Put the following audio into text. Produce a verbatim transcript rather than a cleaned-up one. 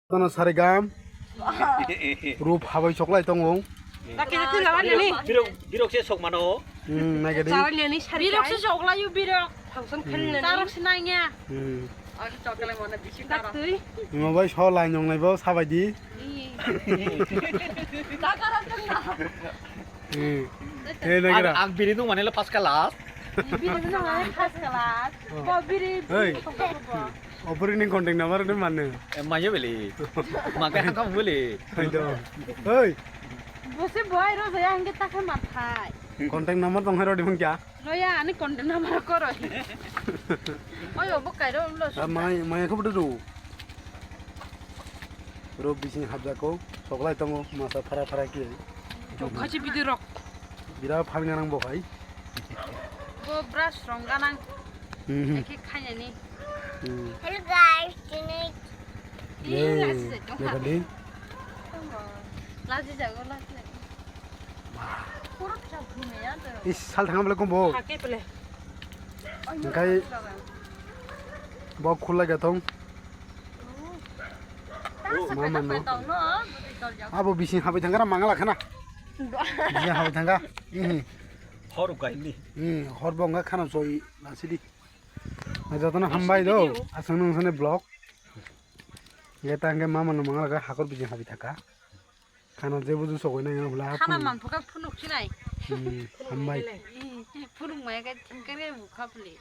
Tono sarigam. Rup habai choklai tongo. Birok, birok se sok mano. Hmm, nagadi. Birok se sok layo birok. Function khalina. Tarok se nangya. Hmm. Imo bai so lai nong nai bo sabai di. Hmm. Hey, nagira. Ang, ang biri nung mane lo first class. Biri nung mane first class. Oh. Bo biri, hey. Biri. Opor ni contact number ni mane. Eh, mayo beli. Makai hangkam beli. Hai do. Hey. Bose boy ro jaya hingke takhe mathai. Contact number tong hai ro di mungkya. Loya ani contact number koro. Oyo bo kairo lo. Ah, mai, mai ko bodo do. Ro bising habjako, soklai tongo, masa phara phara ke. Chokha si bidi rok. Bira phalnga nang bo khai. Bo brush rong ganang. Hmm. Eki khainani. Hmm. Hello guys, tonight. Ye, laji jago, laji jago. Laji jago, laji jago. Is sal thangam le kombo. Hake pele. Engkai bo khulai ga thong. Mama no. Abo bising habai thangkara mangala khana. Bising habai thangka. Mhm. Hor ukai ni. Hmm, hor bo wngkha khana soi nasidi. Jotono hambai do. Aswk nung sene vlog. Geta hingke mama no mangala kha hakor bising habai thangka. Khana je buju sogoi nang bla. Khana phunuk. Mang phuka phunuk sinai. Hmm, hambai. Phunuk maya khe thingkhe bukha phuli.